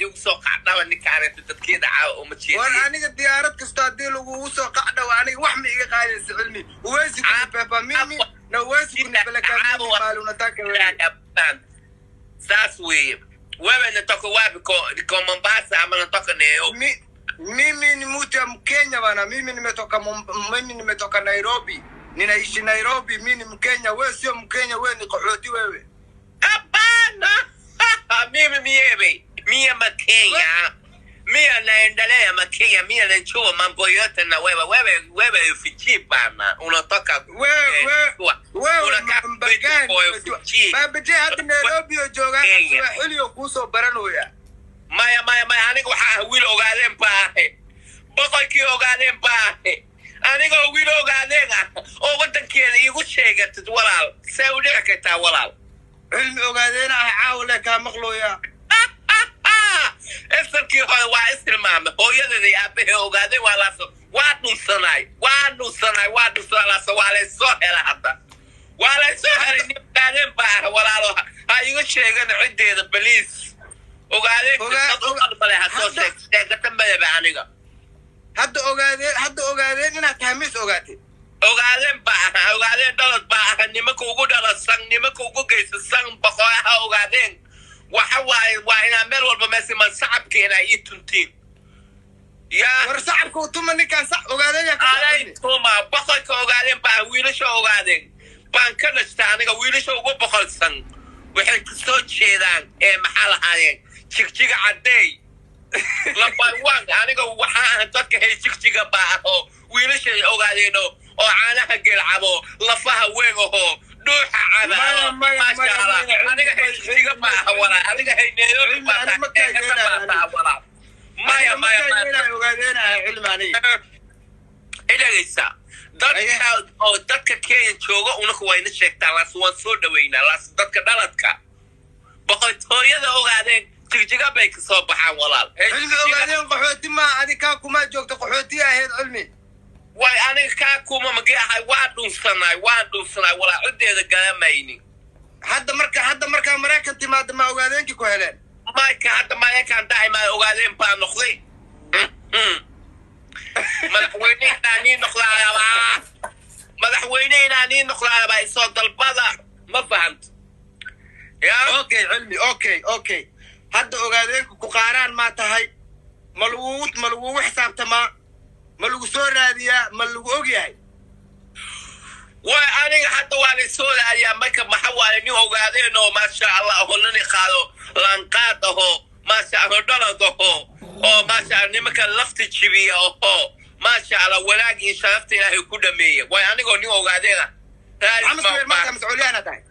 Igu soo qacdhaba ninkaaneta dadkeeda caawa uma War jeediye. Aniga diyaarad kasta haddii lagugu soo qacdhawo, aniga wax ma iga qaadaysa, Cilmi. Huwezi kunibeba mimi na huwezi kunipeleka mimi mahali unataka wewe. Saas weeye. Wewe natoka wapi? Ko Mombasa ama natoka Nairobi? Mimi ni mtu ya Mkenya, bana. Mimi nimetoka Nairobi, ninaishi Nairobi. Mimi ni Mkenya, wewe sio Mkenya, wewe ni qaxooti wewe. Hapana, mimi miewe mie Makenya, mie naendelea Makenya, mie najua mambo yote na wewe. Wewe ufichi bana, unatoka Wewe wewe wewe unakaa mambo gani? kwa ufichi. Baba J hadda Nairobi oo joogaa. Kenya. Swahili oo kuusoo baranooya. Maya, maya, maya, aniga waxaa ah wiil Ogaadeen baa ahe, boqolkii Ogaadeen baa ahe. Anigoo wiil Ogaadeen ah oo waddankeeda iigu sheegatid, walaal, see u dhici kartaa, walaal? Cilmi Ogaadeen ah caawa le kaa maqlooya. Isarkii hore waa istilmaamay hooyadeeda iyo aabahee Ogaadeen. Waa laaso, waa dhunsanaay, waa dhunsanaay, waa dhunsanay laaso, waa laysoo hela hadda, waa laysoo helay. Nin Ogaadeen baa ah, walaalo, ha iga sheegan ciddeeda, please. Ogaadeen dad u qalbale ha soo sheeg sheegata madaba aniga. Hadda ogaadeen inaad tahay mis ogaatay. Ogaadeen baa aha, Ogaadeen dhalad baa aha, nimanka ugu dhalasan, nimanka ugu geysasan boqoraha Ogaadeen. Waxa waaye, waa inaa meel walba meesiman sacabka inaa ii tuntiin yaa. War sacabka utuma ninkaan sac Ogaadeen yaa ka Alay soconi. Tuma boqorka Ogaadeen baa, wiilasha Ogaadeen baan ka dhashta aniga. Wiilasha ugu boqolsan waxay kasoo jeedaan ee maxaa lahaayeen, Jigjiga Caddeey labaywan. Aniga waxaa ah dadka hay Jigjiga baa ah oo wiilashay Ogaadeen oo caanaha geel cabo, lafaha weyn ahoo dhuuxa caba. Maya, maya, Maasha maya, Allah. Maya, Aniga hay Jigjiga baa ah, walaa. Aniga hay Nairobi Cilmi, baa ani ma kaa yeelaayo. Baa walaa. Maya, maya, maya. Ogaadeen ah Cilmi aniga. Idhagaysa, dadka oo dadka Kenya jooga unaka wayna sheegtaa laas, waan soo dhaweynaa laas. Dadka dhaladka boqortooyada Ogaadeen Jigjiga bay kasoo baxaan, walaal. Cilmi, Ogaadeen qaxooti maa. Adi kaa kumaa joogta, qaxooti ahayd, Cilmi. Way aniga kaa kuma magi ahay, waa dhunsanaay, waan dhunsanaay, walaal, ciddeeda garamaynin. Hadda markaa Maraykan timaada, ma Ogaadeenkii ku heleen? Mayka hadda Maraykan dahay maa Ogaadeen baa noqday. Madaxweyne inaa nii noqdaa rabaa, madaxweyne inaa nii noqdaa rabaa, isoo dalbada, ma fahamto ya? Okay, Cilmi, okay, hadda Ogaadeenku ku qaaraan maa tahay? Ma lagugu xisaabtamaa? Ma lagu soo raadiyaa? Ma lagu og yahay? Way aniga hadda waa laysoo raadiyaa. Marka maxa waaye, nin Ogaadeen oo maasha Allah aho, nani qaado laanqaad aho, maasha Allah, dhalad aho oo maasha Allah, nimanka lafta jibiya aho, maasha Allah, wanaag iyo sharafta Ilaahay ku dhameeya. Way anigoo nin Ogaadeen ah raadis. Maxamed Subeer, markaa mise coolyahanaa tahay?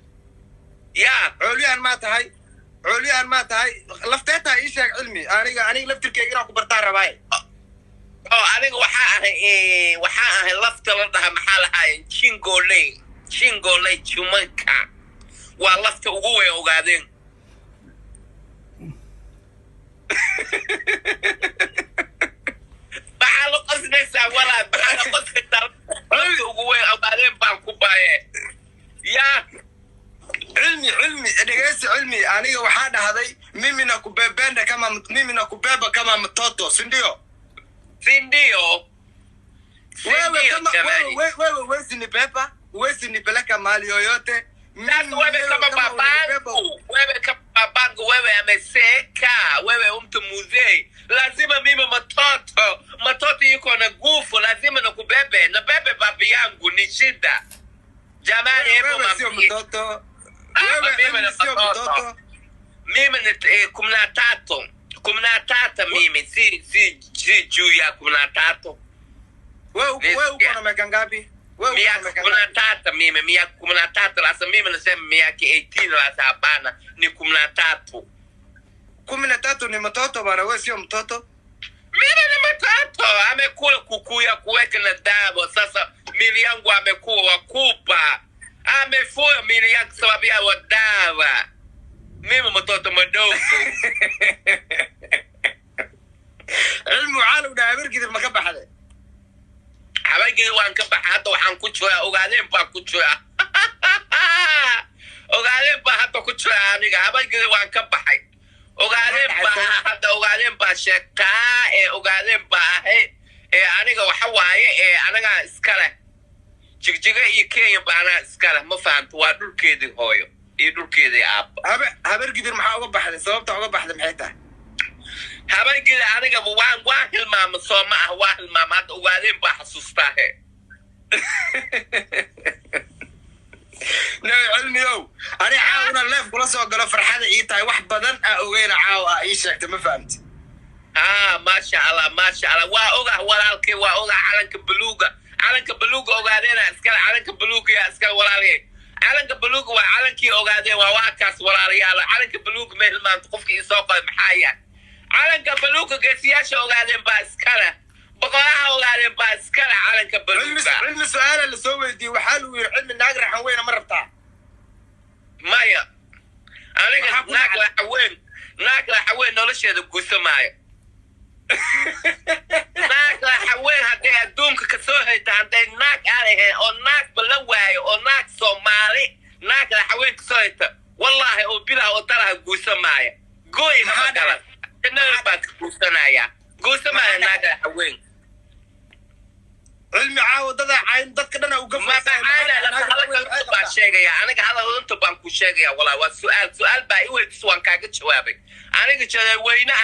Ya. Coolyahan maa tahay? Coolyahan maa tahay? Laftee tahay, ii sheeg, Cilmi. Aniga laftirkeyga inaan ku bartaan rabaaye. Oo aniga waxaa ahay lafta la dhaha, maxaa lahaayeen, Jingoley, Jingoley jumanka, waa lafta ugu weyn Ogaadeen. Maxaa la qoslaysaa, walaal? Maxaa la qoslaysaa? Lafta ugu weyn Ogaadeen baan ku baaye ya. Cilmi, Cilmi, dhegeysi, Cilmi. Aniga waxaa dhahday mimi nakubebenda kama mimi nakubeba kama mtoto, si ndio? Sindio. Wewe Sindio, kama jamani. wewe huwezi nibeba, huwezi nipeleka mahali yoyote. Sasa Mimi wewe wewe kama kama unanibeba babangu, wewe kama babangu, wewe ameseka, wewe mtu mzee, lazima mimi mtoto, mtoto yuko na nguvu, lazima nakubebe, nabebe babi yangu, ni shida jamani, hebu Wewe sio mwambie. mtoto. Ah, Wewe mimi ni sio mtoto. mtoto. Mimi ni 13, 13 mimi, si juu ya 13. Wewe wewe uko na miaka ngapi? Wewe uko na Miaka miaka kumi na ngapi? tatu mimi, miaka 13. Sasa mimi nasema miaka 18, sasa hapana, ni 13. 13 ni mtoto bana, wewe sio mtoto. Mimi ni mtoto amekula kuku ya kuweka na dawa. Sasa mili yangu amekuwa wakubwa, amefua mili yangu sababu ya dawa. Mimi mtoto mdogo. Cilmi, waxaa lagu dhahaa Habargidir ma ka baxday? Habeenkii waan ka baxay, hadda waxaan ku jiraa Ogaadeen baan ku jiraa, Ogaadeen baa hadda ku jira aniga. Habeenkii waan ka baxay, Ogaadeen baa hadda Ogaadeen. Baa sheegtaa ee Ogaadeen baa ahay. Ee aniga waxa waaye, ee anagaa iska leh Jigjiga iyo Kenya ba, anaa iska leh, ma fahamta? Waa dhulkeedii hooyo iyo dhulkeedii aabba. Habargidir maxaa uga baxday? Sababta uga baxday maxay tahay? Habargida anigaba waan hilmaama, soo ma ah? Waa hilmaama, hadda Ogaadeen baa xasuustaa he. Nabi Cilmiyow, ani caawna leef kula soo galo farxada ii tahay. Wax badan aa ogeyna caawa aa ii sheegtay, ma fahamti? Ah, maasha Allah, maasha Allah. Waa ogah walaalkay, waa ogah. Calanka buluuga, calanka buluuga Ogaadeena iskale. Calanka buluuga yaa iskale, walaalkay? Calanka buluuga waa calankii Ogaadeen, waa kaas, walaalayaal. Calanka buluuga ma hilmaanto qofkii isoo qoray. Maxaa yahay calanka buluuga? Geesiyaasha Ogaadeen baa iskale, boqolaha Ogaadeen baa iskale calanka Cilmi, buluuga. Cilmi, su-aala lasoo weydiiyey, waxaa lagu yidhi: Cilmi, naag raxan weyna ma rabtaa? Maya, aniga Maxaa ku naag dhacay? Raxaweyn, naag raxaweyn nolosheeda guusa maayo. Naag raxaweyn hadday adduunka kasoo hayta, hadday naag aan ahayn oo naagba la waayo oo naag Soomaali, naag raxaweyn kasoo hayta, wallaahi oo bilah oo talaha guusa maaya. Gooy Maxaa kama galan. Jannada baa ka guusanaya, guusa maaya naag raxaweyn. Cilmi, caawa dada cayn dadka dhana uga. Hadalka baan sheegaya aniga, hadal runta baan ku sheegaya walaa. Waa su-aal, su-aal baa i weydiis, waan kaaga jawaabay aniga jareerweyne.